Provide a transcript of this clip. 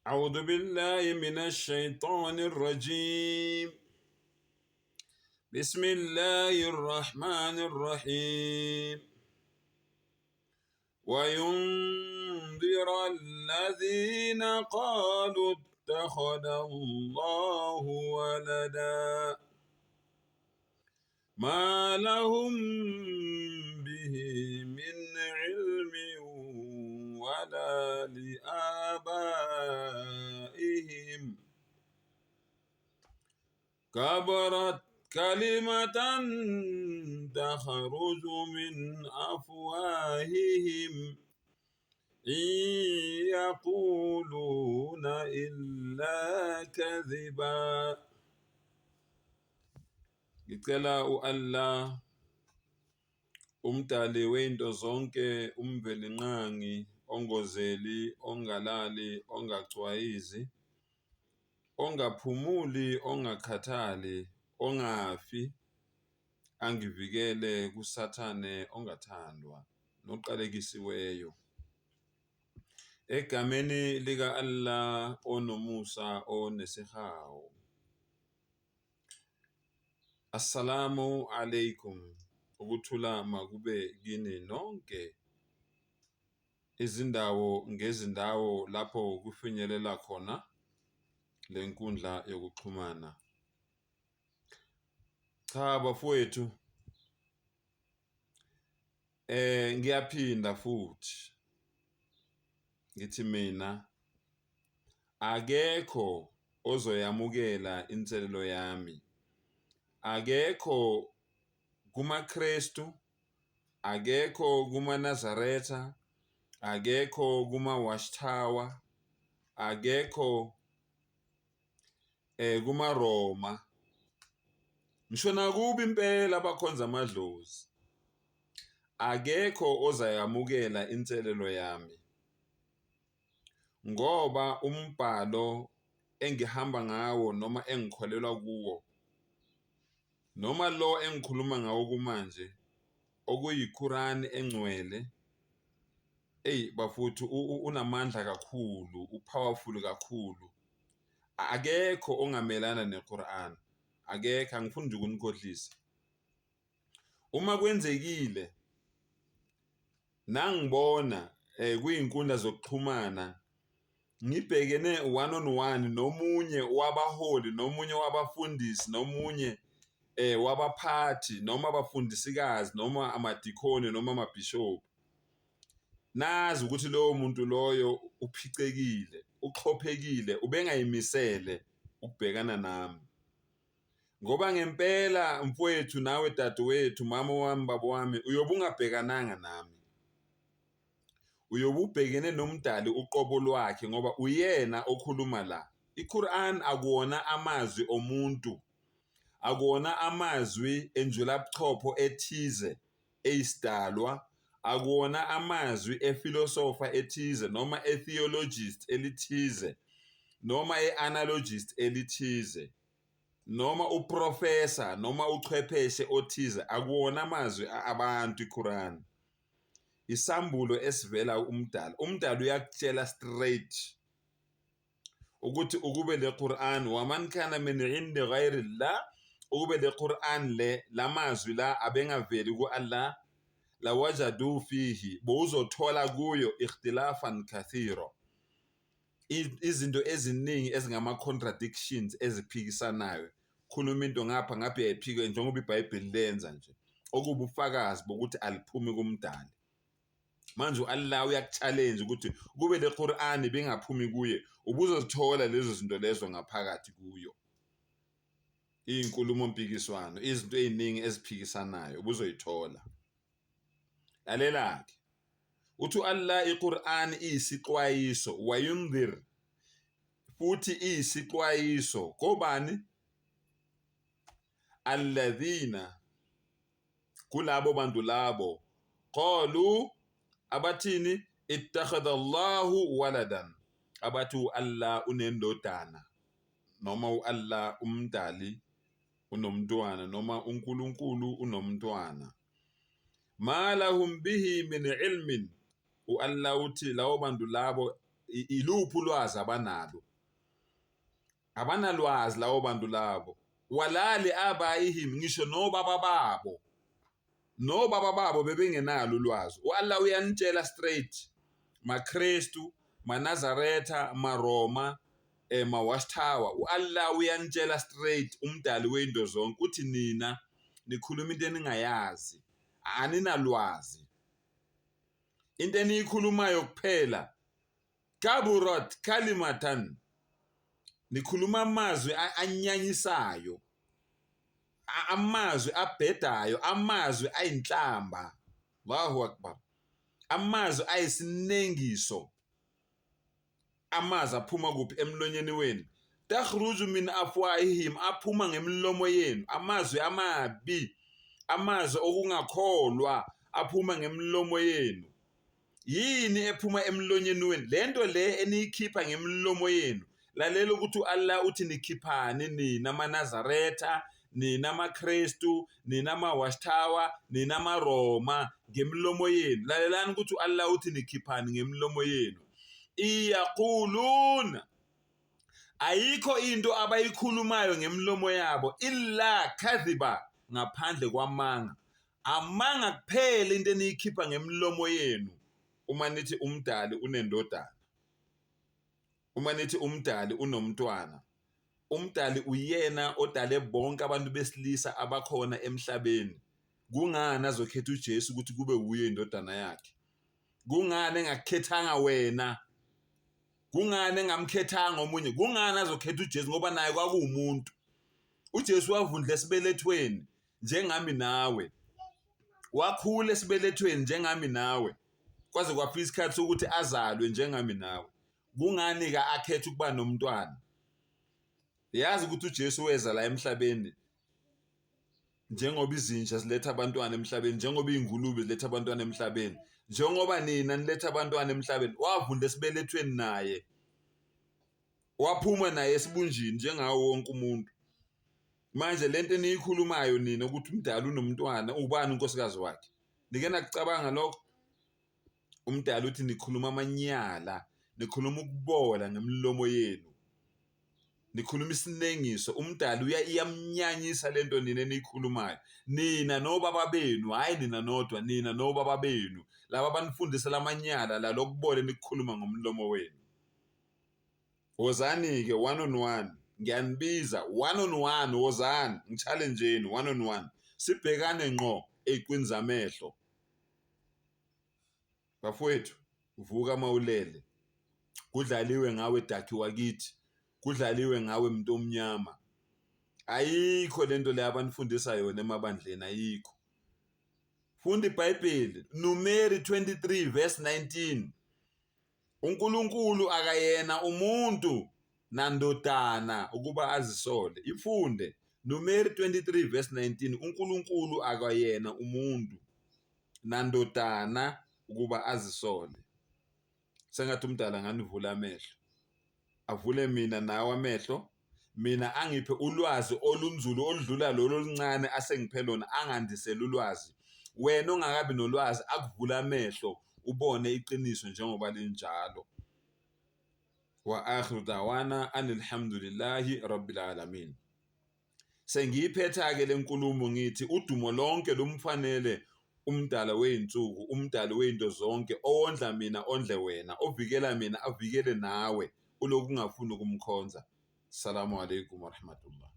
أعوذ بالله من الشيطان الرجيم بسم الله الرحمن الرحيم وينذر الذين قالوا اتخذ الله ولدا ما لهم به من علم ولا لآبائهم كبرت كلمة تخرج من أفواههم إن يقولون إلا كذبا. Ngicela u-Allah umdali wento zonke, uMvelinqangi ongozeli, ongalali, ongacwayizi, ongaphumuli, ongakhathali, ongafi, angivikele kuSathane ongathandwa noqalekisiweyo. Egameni lika-Allah onomusa onesihawu. Assalamu alaikum, ukuthula makube kini nonke izindawo ngezindawo lapho kufinyelela khona le nkundla yokuxhumana. Cha bafowethu, ngiyaphinda futhi ngithi mina akekho ozoyamukela inselelo yami, akekho kumaKrestu, akekho kumaNazaretha, akekho kuma-Watchtower, akekho kumaRoma, ngisho nakubo impela abakhonza amadlozi, akekho ozayamukela inselelo yami, ngoba umbhalo engihamba ngawo noma engikholelwa kuwo noma lo engikhuluma ngawo kumanje okuyiQuran engcwele, eyi bafowethu, unamandla kakhulu, upowerful kakhulu. Akekho ongamelana neQuran, akekho. Angifuni nje ukunikhohlisa. Uma kwenzekile nangibona kwizinkundla zokuxhumana ngibhekene one on one nomunye wabaholi, nomunye wabafundisi, nomunye wabaphathi, noma abafundisikazi, noma amadikhoni, noma amabhishobhi, nazi ukuthi lowo muntu loyo uphicekile, uxhophekile, ubengayimisele ukubhekana nami. Ngoba ngempela mfowethu, nawe dadewethu, mama wami, baba wami, uyobe ungabhekananga nami, uyobe ubhekene nomdali uqobo lwakhe, ngoba uyena okhuluma la. IQuran akuwona amazwi omuntu, akuwona amazwi enjulabuchopho ethize eyisidalwa, akuwona amazwi efilosofa ethize noma etheologist elithize noma e-analogist elithize noma uprofessor noma uchwepheshe othize, akuwona amazwi abantu. IQuran isambulo esivela umdali. Umdali uyakutshela straight ukuthi ukube le Quran, waman kana min indi ghayri Allah, ukube le Quran le lamazwi la abengaveli ku-Allah, lawajadu fihi, bowuzothola kuyo ikhtilafan kathira, izinto eziningi ezingama-contradictions eziphikisanayo, khuluma into ngapha ngapha uyayiphika, njengoba iBhayibheli lenza nje, okubufakazi bokuthi aliphumi kumdali. Manje u-Allah uyaku-challenge ukuthi kube le Quran ibingaphumi kuye, ubuzozithola lezo zinto lezo ngaphakathi kuyo, iy'nkulumo mpikiswano, izinto ey'ningi eziphikisanayo ubuzoyithola. Lalela-ke, uthi u-Allah iQur'an iyisixwayiso, wayundhir, futhi iyisixwayiso kobani? Alladhina, kulabo bantu labo, qalu, abathini? Ittakhadha Allahu waladan, abathi u-Allah unendodana, noma u-Allah umdali unomntwana, noma uNkulunkulu unomntwana. Ma lahum bihi min ilmin, u-Allah uthi lawo bantu labo Iluphi ulwazi abanalo? Abanalwazi labo bantu labo. Walali abaihim, ngisho nobaba babo. Nobaba babo bebengenalo ulwazi. U-Allah uyanitshela straight. MaKristu, maNazaretha, maRoma, ma-Watchtower. U-Allah uyanitshela straight umdali wey'nto zonke uthi nina nikhuluma into eningayazi. Aninalwazi. Into eniyikhulumayo kuphela kaburat kalimatan nikhuluma amazwi anyanyisayo amazwi abhedayo amazwi ayinhlamba Allahu akbar amazwi ayisinengiso amazwi aphuma kuphi emlonyeni wenu takhruju min afwahihim aphuma ngemilomo yenu amazwi amabi amazwi okungakholwa aphuma ngemilomo yenu Yini ephuma emlonyeni wenu? Le nto le eniyikhipha ngemilomo yenu. Lalela ukuthi u-Allah uthi nikhiphani nina maNazaretha, nina maKristu, nina ma-Watchtower, nina maRoma ngemilomo yenu. Lalelani ukuthi u-Allah uthi nikhiphani ngemilomo yenu. Iyaquluna ayikho into abayikhulumayo ngemilomo yabo illa kadhiba ngaphandle kwamanga. Amanga kuphela into eniyikhipha ngemilomo yenu uma nithi umdali unendodana. Uma nithi umdali unomntwana. Umdali uyena odale bonke abantu besilisa abakhona emhlabeni. Kungani azokhetha uJesu ukuthi kube wuye indodana yakhe? Kungani engakukhethanga wena? Kungani engamkhethanga omunye? Kungani azokhetha uJesu ngoba naye kwakuwumuntu? UJesu wavundla esibelethweni njengami nawe. Wakhula esibelethweni njengami nawe. Kwaze kwafika isikhathi sokuthi azalwe njengami nawe. Kungani-ke akhetha ukuba nomntwana? Yazi ukuthi uJesu weza la emhlabeni njengoba izinja ziletha abantwana emhlabeni, njengoba iy'ngulube ziletha abantwana emhlabeni, njengoba nina niletha abantwana emhlabeni, wavunda esibelethweni naye. Waphuma naye esibunjini njengawo wonke umuntu. Manje lento eniyikhulumayo nina ukuthi umdala unomntwana ubani unkosikazi wakhe? Nike nakucabanga lokho? Umdala uthi nikhuluma amanyala, nikhuluma ukubola ngemilomo yenu. Nikhuluma isinengiso. Umdala uya iyamnyanyisa lento nina eniyikhulumayo. Nina nobaba benu, hhayi nina nodwa, nina nobaba benu. Laba abanifundisa lamanyala la lokubola enikukhuluma ngomlomo wenu. Wozani-ke one on one, ngiyanibiza one on one, wozani ngi-challenge-eni one on one, sibhekane ngqo ey'qwini zamehlo. Bafowethu, vuka mawulele. Kudlaliwe ngawe daki wakithi, kudlaliwe ngawe muntu omnyama. Ayikho lento le abanifundisa yona emabandleni, ayikho. Funda iBhayibheli, Numeri 23 verse 19. UNkulunkulu akayena umuntu nandodana ukuba azisole. Ifunde Numeri 23 verse 19 uNkulunkulu akayena umuntu nandodana ukuba azisole. Sengathi umdala anganivula amehlo. Avule mina nawe amehlo mina angiphe ulwazi olunzulu oludlula lolu oluncane asengiphe lona angandisele ulwazi wena ongakabi nolwazi akuvule amehlo ubone iqiniso njengoba linjalo wa akhiru dawana anilhamdulillahi rabbil alamin Sengiyiphetha-ke le nkulumo ngithi udumo lonke lumfanele uMdala wey'nsuku, uMdali wey'nto zonke, owondla mina ondle wena, ovikela mina avikele nawe, ulokhu ungafuni ukumkhonza. Salamu alaikum warahmatullah.